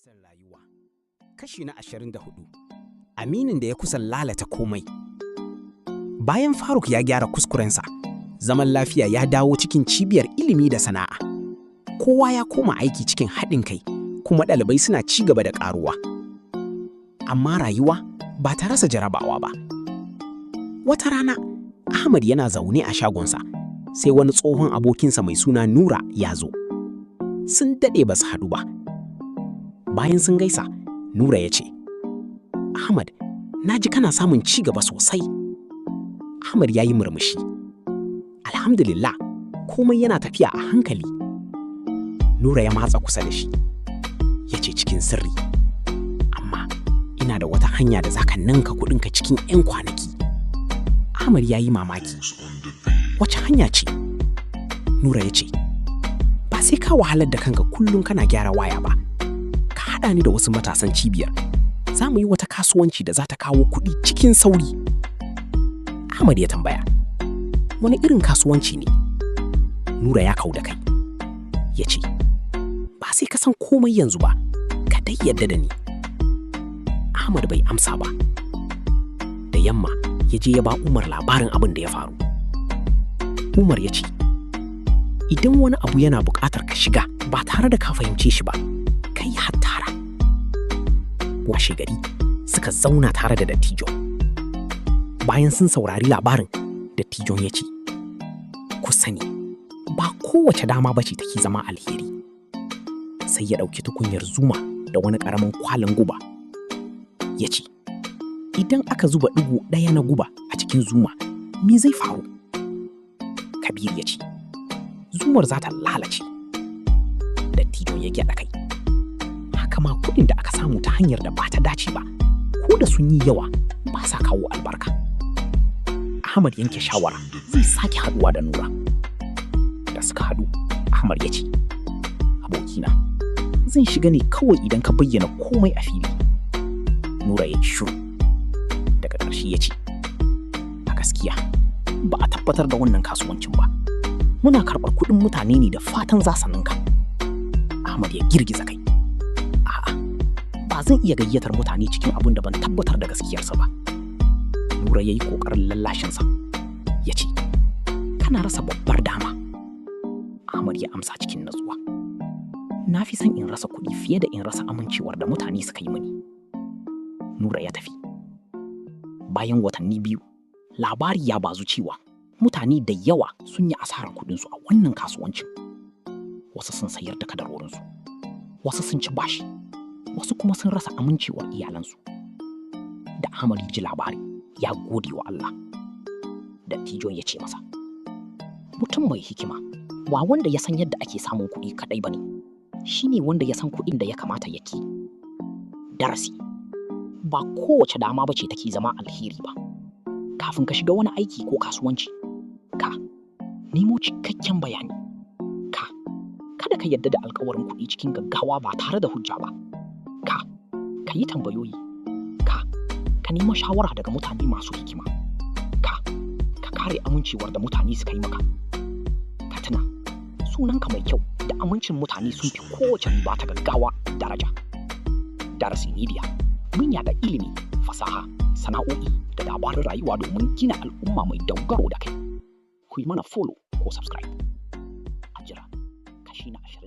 Darasin rayuwa kashi na 24. Aminin da ya kusa lalata komai. Bayan Faruk ya gyara kuskurensa, zaman lafiya ya dawo cikin cibiyar ilimi da sana'a. Kowa ya koma aiki cikin haɗin kai, kuma ɗalibai suna ci gaba da ƙaruwa. Amma rayuwa ba ta rasa jarabawa ba. Wata rana, Ahmad yana zaune a shagonsa, sai wani tsohon abokinsa mai suna Nura ya zo. Sun daɗe ba su haɗu ba. Bayan sun gaisa, Nura ya ce, "Ahmad, na ji kana samun ci gaba sosai." Ahmad ya yi murmushi. "Alhamdulillah, komai yana tafiya a hankali." Nura ya matsa kusa da shi, ya ce cikin sirri, "Amma ina da wata hanya da za ka ninka kuɗinka cikin 'yan kwanaki." Ahmad ya yi mamaki. "Wace hanya ce?" Nura ya ce, "Ba sai ka wahalar da kanka kullum kana gyara waya ba. Ka haɗa ni da wasu matasan cibiyar. Za mu yi wata kasuwanci da za ta kawo kuɗi cikin sauri." Ahmad ya tambaya, "Wani irin kasuwanci ne?" Nura ya kau da kai. Ya ce, "Ba sai ka san komai yanzu ba, ka dai yarda da ni." Ahmad bai amsa ba. Da yamma ya je ya ba Umar labarin abin da ya faru. Umar ya ce, "Idan wani abu yana buƙatar ka shiga ba tare da ka fahimce shi ba, ka yi hattara." Washe gari suka zauna tare da dattijo. Bayan sun saurari labarin, dattijon ya ce, "Ku sani, ba kowace dama ba ce take zama alheri." Sai ya ɗauki tukunyar zuma da wani ƙaramin kwalin guba. Ya ce, "Idan aka zuba ɗigo ɗaya na guba a cikin zuma, me zai faru?" Kabiru ya ce, "Zumar za ta lalace." Dattijon ya gyaɗa kai. "Haka ma kuɗin da aka samu ta hanyar da ba ta dace ba, ko da sun yi yawa, ba sa kawo albarka." Ahmad yanke shawara zai sake haɗuwa da Nura. Da suka haɗu, Ahmad ya ce, "Abokina, zan shiga ne kawai idan ka bayyana komai a fili." Nura ya yi shiru. Daga ƙarshe ya ce, "A gaskiya, ba a tabbatar da wannan kasuwancin ba. Muna karɓar kuɗin mutane ne da fatan za su ninka." Ahmad ya girgiza kai. "A'a, ba zan iya gayyatar mutane cikin abin da ban tabbatar da gaskiyarsa ba." Nura ya yi ƙoƙarin lallashinsa. Ya ce, "Kana rasa babbar dama." Ahmad ya amsa cikin natsuwa, "Na fi son in rasa kuɗi fiye da in rasa amincewar da mutane suka yi mini." Nura ya tafi. Bayan watanni 2, labari ya bazu cewa mutane da yawa sun yi asarar kuɗinsu a wannan kasuwancin. Wasu sun sayar da kadarorinsu, wasu sun ci bashi, wasu kuma sun rasa amincewar iyalansu. Da Ahmad ya ji labari, ya gode wa Allah. Dattijon ya ce masa, "Mutum mai hikima ba wanda ya san yadda ake samun kuɗi kaɗai ba ne, shi ne wanda ya san kuɗin da ya kamata ya ki." Darasi: ba kowace dama ba ce take zama alheri ba. Kafin ka shiga wani aiki ko kasuwanci, ka nemo cikakken bayani. Kada ka yarda da alkawarin kuɗi cikin gaggawa ba tare da hujja ba. Ka yi tambayoyi. Ka nemo shawara daga mutane masu hikima. Ka kare amincewar da mutane suka yi maka. Ka tuna, sunanka mai kyau da amincin mutane sun fi kowace riba ta gaggawa daraja. Darasi Media, mun yada ilimi, fasaha, sana'o'i da dabarun rayuwa domin gina al'umma mai dogaro da kai. Ku yi mana follow ko subscribe. A jira kashi na 24.